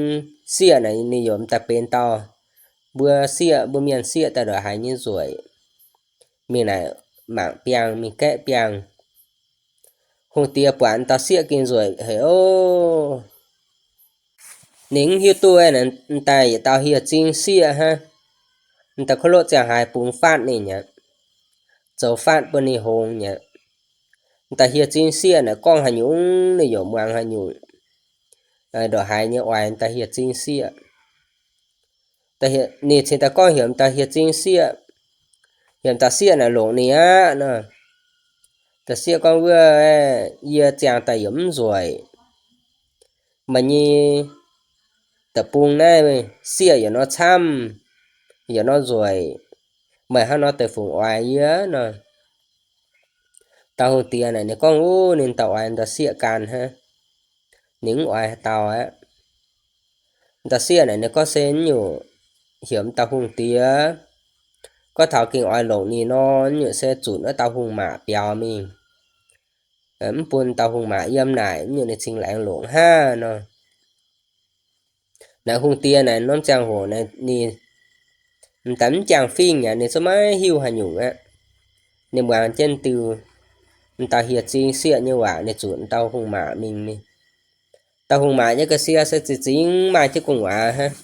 sieqv naaic ninh yaac mv daaih benx dauh mbuo sieqv, mbuo mienh sieqv daaih ndongc haaix nyei nzueic. Mingh naaic mangc biangh, mingh gaeqv biangh. Hungh diex buatc mv dauh sieqv gengh nzueic haic ov. Ninh mv hiuv duqv naaic, mv daaih yietc dauh hieh zing sieqv hnangv. Mv dauh kuv loqv ziangh haaix bungx fatv ninh aqv, zoux fatv bun ninh hngongx aqv. Mv dauh hieh zing sieqv naaic gorngv haaix nyungc ninh yaac muangx haaix nyungc, ndongc haaix nyei oix mv dauh hieh zing sieqv. Ninh cingx daaih gorngv heuc mv dauh hieh zing sieqv, heuc mv dauh sieqv naaic longc ninh aqv nor. Dauh sieqv gorngv, wuov, yie ziangh daaih yaac mv nzueic. Meih nyei deic-bung naaiv sieqv yaac nor camv, yaac nor nzueic. Meih hnangv nor deix fungc oix yie nor. Dauh hungh diex naaic ninh gorngv, wuov, ninh dauh oix dauh sieqv ganh hnangv. Ninh mv oix haaix dauh aqv. Dauh sieqv naaic ninh gorngv se nyungc heuc mv dauh hungh diex, gorngv taux gengh oix longc ninh nor, nyungc se zunc wuov dauh hungh maac biaux mingh, mv bun dauh hungh maac yiem naaic, nyungc ninh cingx laengz longc hnangv nor. Naaiv hungh diex naaic norm ziangh hoc naaic ninh m'daaih mv jangx fingx aqv, ninh zungv maiv hiuv haaix nyungc aqv. Ninh muangx jienv diuh m'daaih hieh zingh sieqv nyei waac, ninh zunc dauh hungh maac mingh. Dauh hungh maac nyei ga'sie se zingx maaih jienv gu'nguaaz hnangv.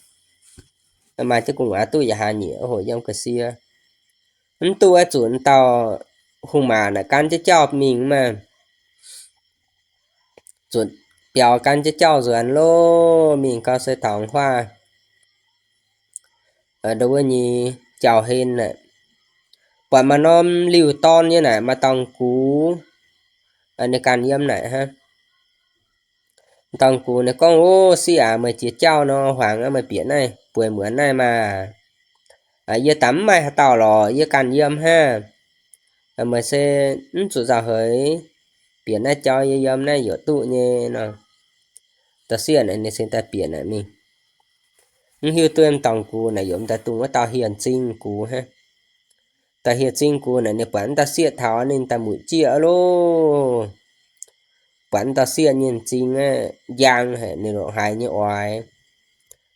Maaih jienv gu'nguaaz duqv yaac hlaax nyieqc hoc yiem ga'sie. Mv duqv aqv, zunc dauh hungh maac naaic gan jienv jauv mingh maah. Zuotc biaux gan jienv jauv nzuonx loh, mingh gau se taux huaav ndo wuov nyei jauv-hlen naaic, buatc maaih norm liuh dorn nyei naaic, maaih dauh gux ninh ganh yiem naaic hnangv. Dauh gux ninh gorngv, Ov, siqv aac, meih jiex jauv nor, huaangx aqv, meih bieqc naaiv bueix muonz naaiv maah. Yie daaih mv maaih haaix dauh lorqc, yie ganh yiem hnangv. Meih se mv zuqc nzauh heix, bieqc naaiv jauv, yie yiem naaiv yaac duqv nyei nor. Dauh sieqv naaic ninh cingx daaih bieqc naaic mingh. Mv hiuv duqv dauh gux naaic yaac daaih dungx wuov dauh hieh m'zing gux hnangv. Dauh hieh m'zing gux naaic ninh buatc wuov dauh sieqv taux ninh daaih muic jieqv loh. Buatc wuov dauh sieqv nyei m'zing njang haic, ninh longc haiz nyei oix,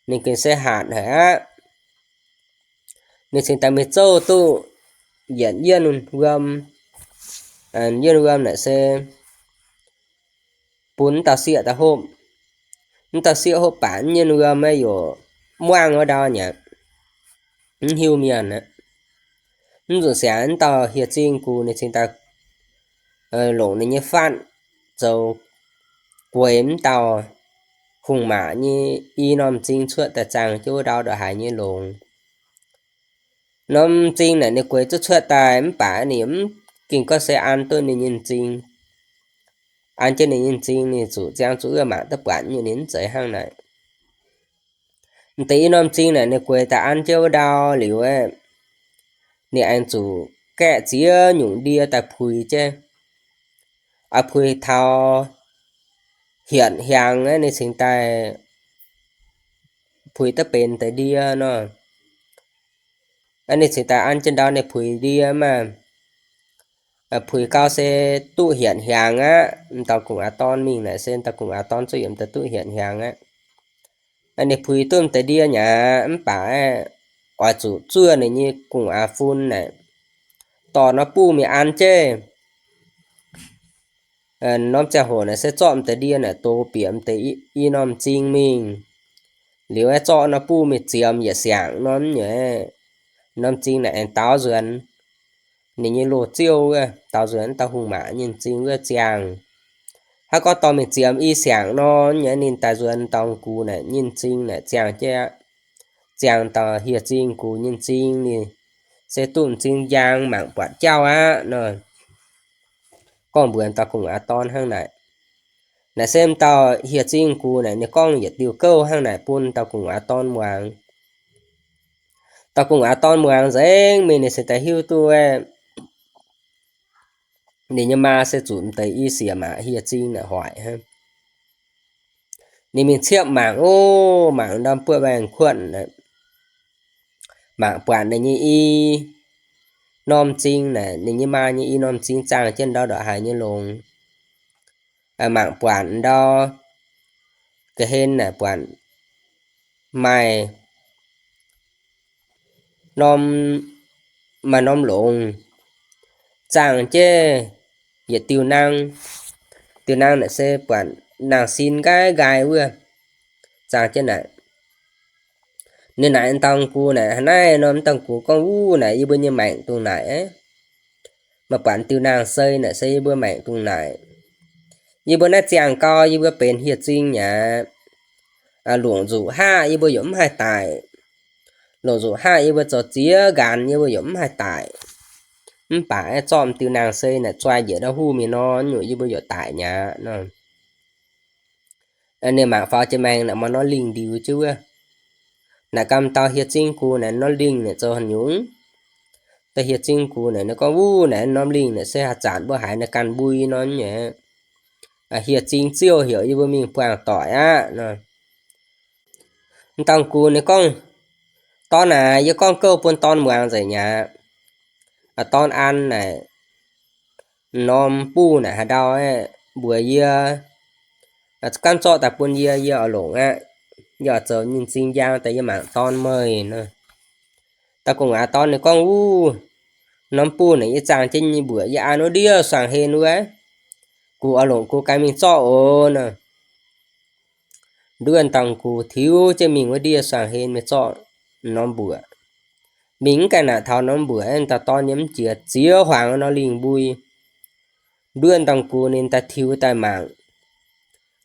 ninh gengh se hatc haic aqv. Ninh cingx daaih mingh zouv duqv yietc yienh wuom. Yienh wuom naaic se bun wuov dauh sieqv daaih hopv. Wuov dauh sieqv hopv baac yienh wuom aeqv, yaac muangh wuov ndau nyei, mv hiuv mienh aqv. Mv nzunc siangx wuov dauh hieh m'zing gux ninh cingx daaih longc ninh nyei fatv zoux gueix wuov dauh hungh maac nyei i norm m'zing cuotv daaih zaangh jienv wuov ndau ndongc haaix nyei longx. Norm m'zing naaic ninh gueix cuotv cuotv daaih mv baac ninh mv gengh gorngv se an duqv ninh nyei m'zing. An jienv ninh nyei m'zing ninh zuqc ziangh zuqc wuov mangc duqv buatc nyei, ninh mv zeiz hnangv naaic. M'deix i norm m'zing naaic ninh gueix daaih an jienv wuov ndau liuz aeqv, ninh aengx zuqc gaeqv ziex nyungc ndie daaih puix jienv. Oix puix taux hietc hiaangx aeqv, ninh cingx daaih puix duqv benx deix ndie nor. Ninh cingx daaih an jienv ndau ninh puix ndie maah. Puix gau se duqv hietc hiaangx aqv. M'dauh gu'nguaaz dorn mingh naaic se m'dauh gu'nguaaz dorn zuqv yiemc daaih duqv hietc hiaangx aqv. Ninh puix duqv m'deix ndie nyei aqv, mv baac aeqv, oix zuqc zuov ninh nyei gu'nguaaz fun naaic, dorh norm buh mingh an jienv. Norm ziangh hoc naaic se zorqv m'deix ndie naaic dox bieqc m'deix i norm m'zing mingh. Liuz aeqv, zorqv norm buh mingh ziemx yietc siangx norm nyei, norm m'zing naaic aengx daaux nzuonx ninh nyei loz ziouv wuov, daaux nzuonx dauh hungh maac nyei m'zing wuov ziangh. Hnangv gorngv dorh mingh ziemx i siangx nor nyei, ninh daaih nzuonx dauh gux naaic nyei m'zing naaic ziangh jienv aqv. Ziangh dauh hieh m'zing gux nyei m'zing, ninh se duqv m'zing njang mangc buatc jauv aqv nor. Gorngv mbuox dauh gu'nguaaz dorn hnangv naaic. Naaic se m'dauh hieh m'zing gux naaic ninh gorngv yietc diuh gouv hnangv naaic bun dauh gu'nguaaz dorn muangx. Dauh gu'nguaaz dorn muangx nzengc mingh ninh se daaih hiuv duqv aeqv, ninh nyei maa se zuqc m'deix i sieqv maac hieh m'zing naaic hoic hnangv. Ninh mingh ciepv mangc, ov, mangc ndau buov waengh kuotv, mangc buatc ninh nyei i norm m'zing naaic, ninh nyei maa nyei i norm m'zing zaangh jienv ndau ndongc haaix nyei longx. Mangc buatc ndau ga'hlen naaic buatc maaih norm, maaih norm longx zaangh jienv yietc diuh nang. Diuh nang naaic se buatc nangh sin nqaai nqaai wuov zaangh jienv naaic. Ninh naaic dauh gux naaic, hnangv naaiv norm dauh gux gorngv, Wuov naaic yie mbuo nyei maengc dongh naaic aqv. Maaih buatc diuh nangh sei naaic se yie mbuo maengc dongh naaic. Yie mbuo naaiv ziangh gau yie mbuo benx hieh m'zing aqv. Longc nzuqc haav yie mbuo yaac mv haih daic. Longc nzuqc haav yie mbuo zoux ziex nqanx yie mbuo yaac mv haih daic. Mv baac aeqv, zorqv diuh nangh sei naaic zuaih njiec ndau huv mingh nor, nyungc yie mbuo yaac daic mi'aqv nor. Ninh mangc faaux jiex maengx naaic maaih norm lingh ndiux jienv wuov. Naaic ganh dauh hieh m'zing gux naaic norm lingh naaic zoux haaix nyungc? Dauh hieh m'zing gux naaic ninh gorngv, Wuov naaic norm lingh naaic se haaix zanc mbuo haiz naaic ganh mbui nor nyei. Hieh m'zing ziouv heuc yie mbuo mingh buangh doic aqv nor. M'dauh gux ninh gorngv, Dorn aac, yie gorngv gouv bun dorn muangx nzengc mi'aqv. Dorn an naaic norm buh naaic haaix ndau aeqv, mbuox yie, ganv zorqv daaih bun yie, yie oix longc aqv. Yie oix zoux nyei m'zing njang daaih yie mangc dorn meih nor. Dauh gu'nguaaz dorn ninh gorngv, Wuov norm buh naaic yie zaangh jienv nyei mbuoqc yie an wuov ndiev suangx hlen wuov. Gux oix longc gux ganh mingh zorqv oc nor. Nduov dauh gux tiux jienv mingh wuov ndiev suangx hlen mingh zorqv norm mbuoqc. Mingh mv gaengh naaic taux norm mbuoqc, dauh dorn nyei mv jiex ziex huaangx nor lingh mbui. Nduov dangh gux ninh daaih tiux daaih mangc.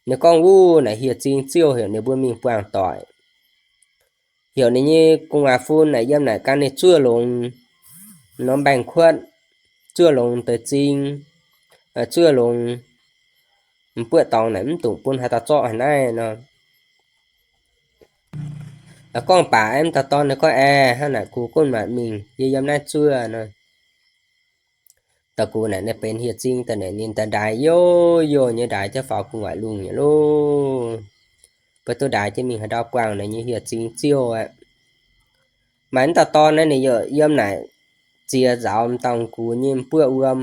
Ninh gorngv wuov naaic hieh zing ziouv heuc ninh mbuo mingh buangh doic. Heuc ninh nyei gu'nguaaz fun naaic yiem naaic gan ninh zuov longx norm mbaengx-kuotv, zuov longx deix zing, zuov longx m'buoqv dorngx naaic mv dungx bun haaix dauh zorqv haaix naaiv nor. Gorngv baac mv dauh dorn ninh gorngv, Aeqv, hnangv naaic gux gunv maanc mingh, yie yiem naaiv zuov nor. Da'gux naaic ninh benx hieh zing daaih naaic ninh daaih ndaix youh youh nyei ndaix jienv faaux gu'nguaaic lungh nyei loh. Mbuo duqv ndaix jienv mingh haaix ndau buangh naaic nyei hieh zing ziouh aqv. Maaih mv dauh dorn naaiv ninh yaac yiem naaic ziex nzaaux m'dauh gux nyei m'buoqv wuom,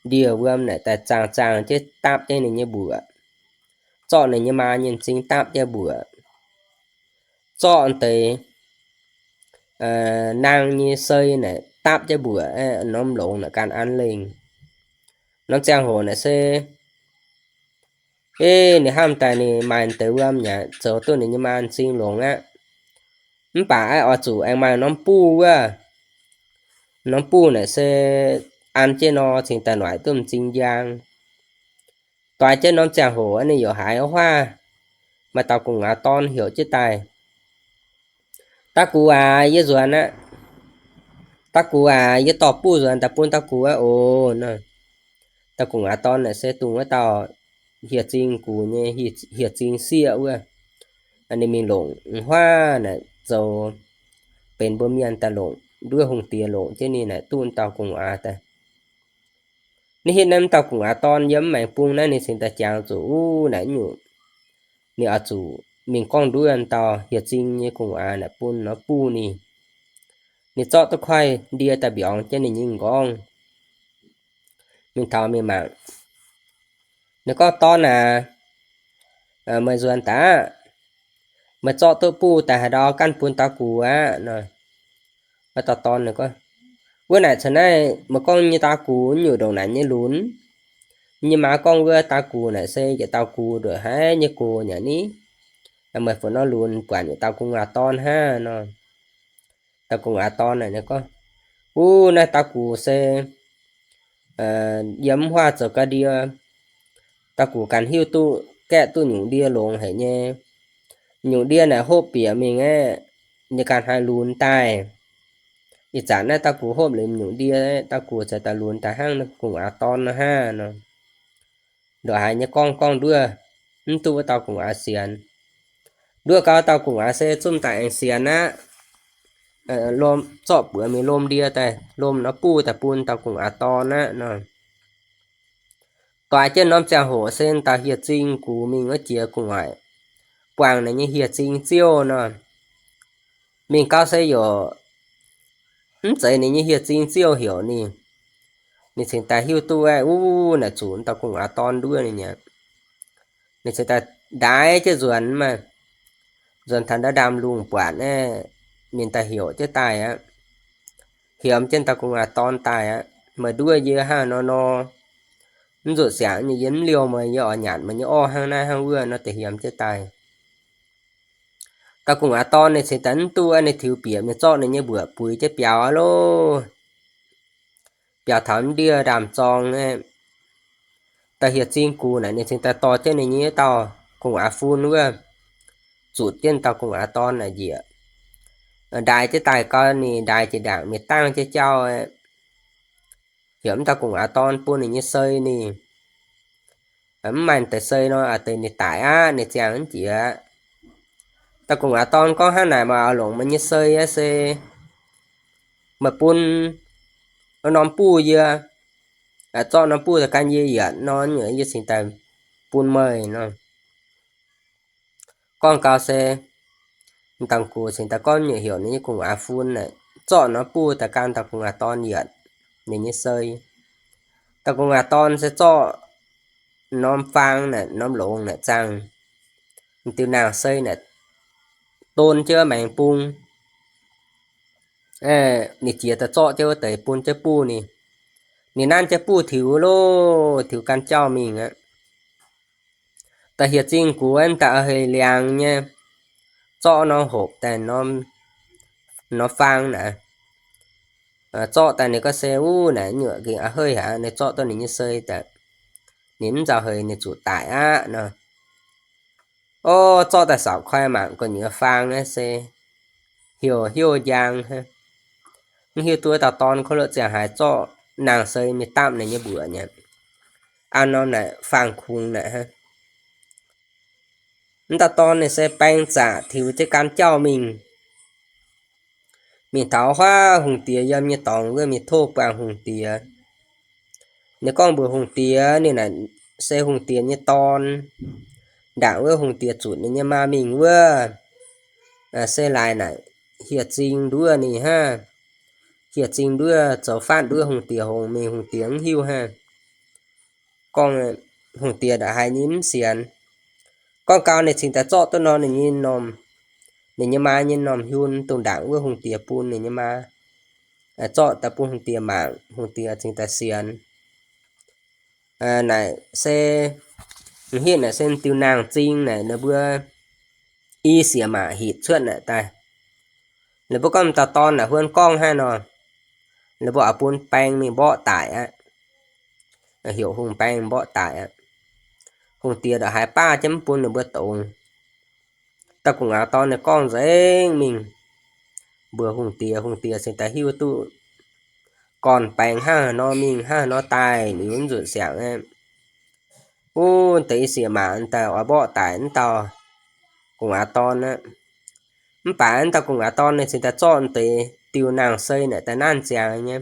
ndie wuom naaic daaih zaangh zaangh jienv dapv jienv ninh nyei mbuoqc, zorqv ninh nyei maa nyei m'zing dapv jienv mbuoqc, zorqv deix naang nyei sei naaic dapv jienv mbuoqc, norm longx naaic gan an lengh. Norm ziangh hoc naaic se, eh, ninh hnamv daaih ninh maaih deix wuom yaac zoux duqv ninh nyei maa m'zing longx aqv. Mv baac aeqv, oix zuqc aengx maaih norm buh wuov. Norm buh naaic se an jienv nor cingx daaih noic duqv m'zing njang. Doix jienv norm ziangh hoc ninh yaac haiz wuov huaav maaih dauh gu'nguaaz dorn heuc jienv daaih, Da'gux aac, yie nzuonx aqv. Da'gux aac, yie dorh buh nzuonx daaih bun da'gux aqv oc. Dauh gu'nguaaz dorn naaic se dongh wuov dauh hieh zing gux nyei hieh zing sieqv wuov. Ninh mingh longc wuov huaav naaic zoux benx mbuo mienh daaih longc nduov hungh diex longc jienv ninh naaic duqv dauh gu'nguaaz daaih. Ninh hitv naaiv dauh gu'nguaaz dorn yiem maengx bung naaiv ninh cingx daaih jangx zuqc wuov naaic nyungc, ninh oix zuqc mingh gorngv nduov dauh hieh zing nyei gu'nguaaz naaic bun nor buh ninh. Ninh zorqv duqv kuaaiv ndie daaih mbiorngz jienv ninh nyei m'nqorngv, mingh taux mingh mangc. Ninh gorngv, Dorn aac, meih nzuonx daaih aqv. Meih zorqv duqv buh daaih haaix ndau ganh bun da'gux aqv nor. Wuov dauh dorn ninh gorngv, Wuov naaic caux naaiv meih gorngv nyei da'gux nyungc ndongc naaic nyei lunx. Yie nyei maa gorngv wuov da'gux naaic se yietc dauh gux nduqc haiv nyei gox nyei ni. Meih fu nor lunx buatc yietc dauh gu'nguaaz dorn hnangv nor. Dauh gu'nguaaz dorn naaic ninh gorngv, Wuov naaiv da'gux se yiem wuov huaav zoux ga'ndiev. Da'gux ganh hiuv duqv gaeqv duqv nyungc ndie longx haic nyei. Nyungc ndie naaic hopv bieqc mingh aeqv, ninh ganh haih lunx daaih. Ih zanc naaiv da'gux hopv liuz nyungc ndie, da'gux ceix daaih lunx daaih hnangv gu'nguaaz dorn nor hnangv nor. Ndongc haaix nyei gorngv gorngv nduov, mv duqv wuov dauh gu'nguaaz sienx. Nduov gau dauh gu'nguaaz se zungv daaih aengx sienx aqv. Lomh zorqv buoz mingh lomh ndie daaih, lomh nor buh daaih bun dauh gu'nguaaz dorn aqv nor. Doix jienv norm ziangh hoc se dauh hieh zing gux mingh wuov jiex gu'nguaaic buangh ninh nyei hieh zing ziouv nor. Mingh gau se yaac mv zeiz ninh nyei hieh zing ziouv heuc ninh. Ninh cingx daaih hiuv duqv aeqv, wuov naaic zuqc dauh gu'nguaaz dorn nduov ninh aqv. Ninh cingx daaih ndaix jienv nzuonx maah. Nzuonx taux ndau ndaamv-lungh buatc aeqv, ninh daaih heuc jienv daaih aqv. Hiemx jienv dauh gu'nguaaz dorn daaih aqv. Meih nduov yie hnangv nor nor, mv zuqc siangx nyei, yie mv liouh meih, yie oix nyanc meih nyei orv hnangv naaiv hnangv wuov nor, deix hiemx jienv daaih. Dauh gu'nguaaz dorn ninh cingx daaih mv duqv, ninh tiux bieqc mingh zorqv ninh nyei mbuoqc buix jienv biaux aqv loh. Biaux taux ndiev ndaamv-zorng aeqv, dauh hieh zing gux naaic ninh cingx daaih dorh jienv ninh nyei wuov dauh gu'nguaaz fun wuov, zutc jienv dauh gu'nguaaz dorn naaic njiec. Ndaix jienv daaih gau, ninh ndaix jiex ndaangc mingh dangh jienv jauv aeqv, heuc mv dauh gu'nguaaz dorn bun ninh nyei sei ninh. Mv maaih deix sei nor, deix ninh daic aqv, ninh ziangh mv jiex. Dauh gu'nguaaz dorn gorngv, Hnangv naaic meih oix longc meih nyei sei aqv se meih bun norm buh yie, zorqv norm buh daaih gan yie yietc nor, yie cingx daaih bun meih nor. Gorngv gau se, dangh gux cingx daaih gorngv nyungc heuc ninh nyei gu'nguaaz fun naaic, zorqv norm buh daaih gan dauh gu'nguaaz dorn yietc ninh nyei sei. Dauh gu'nguaaz dorn se zorqv norm faang naaic, norm longx naaic zaangh diuh nangh sei naaic, don jienv maengx bung. Ninh jiex daaih zorqv jienv wuov deix bun jienv buh ninh. Ninh nanv jienv buh tiux loh, tiux gan jauv mingh aqv. Da'hieh zingh gux wuov daaih hei liangx nyei, zorqv norm hopc daaih norm faang naaic, Zorqv daaih ninh gorngv se wuov naaic nyuoqc gengh a'heiv aqv. Ninh zorqv duqv ninh nyei sei daaih, ninh mv nzauh heix ninh zuqc daic aqv nor. Ov, zorqv daaih saauc koi mangc gu'nyuoz faang naaiv se heuc heuc njang hnangv. Mv hiuv duqv dauh dorn kouv lorqc ziangh haaix zorqv nangh sei mingh dapv ninh nyei mbuoqc nyei. An norm naaic faang kungx naaic hnangv. Mv dauh dorn ninh se baeng zaqc tiux jienv gan jauv mingh. Mingh taux huaav hungh diex yiem nyei dorngx wuov mingh tov buangh hungh diex. Ninh gorngv mbuox hungh diex ninh naaic se hungh diex nyei dorn, ndaangc wuov hungh diex zutc ninh nyei maa mingh wuov, se laaix naaic hieh zing nduov ninh hnangv. Hieh zing nduov zoux fatv nduov hungh diex hngongx mingh hungh diex mv hiuv hnangv. Gorngv hungh diex ndongc haaix nyei mv sienx. Gorngv gau ninh cingx daaih zorqv duqv norm ninh nyei norm, ninh nyei maa nyei norm hiun dongh ndaangc wuov hungh diex bun ninh nyei maa. Zorqv daaih bun hungh diex mangc, hungh diex cingx daaih sienx. Naaic se, m'hitv naaic se diuh nangh zing naaic ninh mbuo i sieqv maac hitc cuotv naaic daaih. Ninh mbuo gorngv m'dauh dorn naaic huon gorngv hnangv nor, ninh mbuo oix bun baeng mingh mborqv daic aqv. Heuc hungh baeng mborqv daic aqv. Hungh diex ndongc haaix baav jienv mv bun ninh mbuo dongz. Dauh gu'nguaaz dorn ninh gorngv nzengc mingh mbuox hungh diex, hungh diex cingx daaih hiuv duqv gorn-baengx hnangv haaix nor mingh hnangv haaix nor daaih liuz nzunc siangx aqv. Wuov deix i sieqv maac daaih oix mborqv daic wuov dauh gu'nguaaz dorn aqv. Mv baac wuov dauh gu'nguaaz dorn ninh cingx daaih zorqv deix diuh nangh sei naaic daaih nanv ziangx nyei.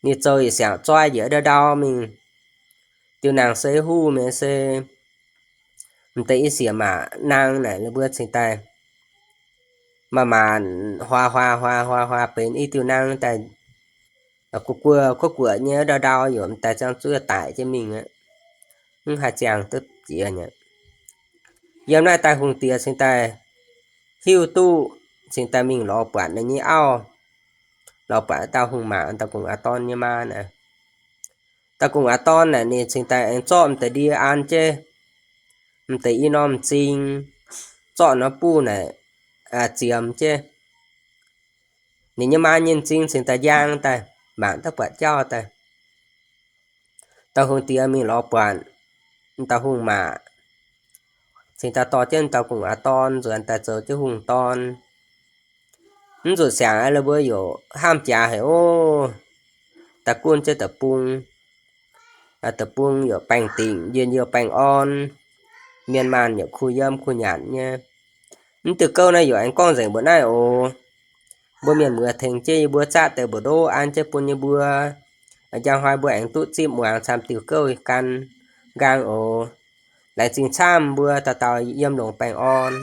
Ninh zoux yietc siangx zoi njiec ndau ndau mingh. Diuh nangh sei huv mingh se m'deix i sieqv maac nangh naaic ninh mbuo cingx daaih maac maac huaax huaax huaax huaax huaax benx i diuh nangh daaih guoqv guoqv guoqv guoqv nyei ndau ndau yaac m'daaih ziangh zuov daic jienv mingh aqv. Mv haih ziangh duqv jiex aqv. Yiem naaiv daaih hungh diex cingx daaih hiuv duqv, cingx daaih mingh lorz buatc ninh nyei auv, lorz buatc dauh hungh maac, dauh gu'nguaaz dorn nyei maa naaic. Dauh gu'nguaaz dorn naaic ninh cingx daaih aengx zorqv m'deix ndie an jienv, m'deix i norm m'zing, zorqv norm buv naaic ziemx jienv. Ninh nyei maa nyei m'zing cingx daaih njang daaih, mangc duqv buatc jauv daaih. Dauh hungh diex mingh lorz buatc dauh hungh maac, cingx daaih dorh jienv dauh gu'nguaaz dorn nzuonx daaih zoux jienv hungh dorn. Mv nzunc siangx aqv, ninh mbuo yaac hnamv jaax haic oc. Daaih gunv jienv deic-bung, deic-bung yaac baengh dingc, njien-youh baengh orn, mienh maanh yaac kuh yiem kuh nyanc nyei. Mv diuh gouv naaiv yaac aengx gorngv nzengc mbuoqc naaiv oc. Mbuo mienh muoz tengx jienv yie mbuo zatv deix mbu'ndoqv an jienv bun yie mbuo. Njang hnoi mbuo aengx duqv zipv muangx camv diuh gouv gan nqaang oc. Laengz zingh camv mbuo dauh dauh yiem longx baengh orn.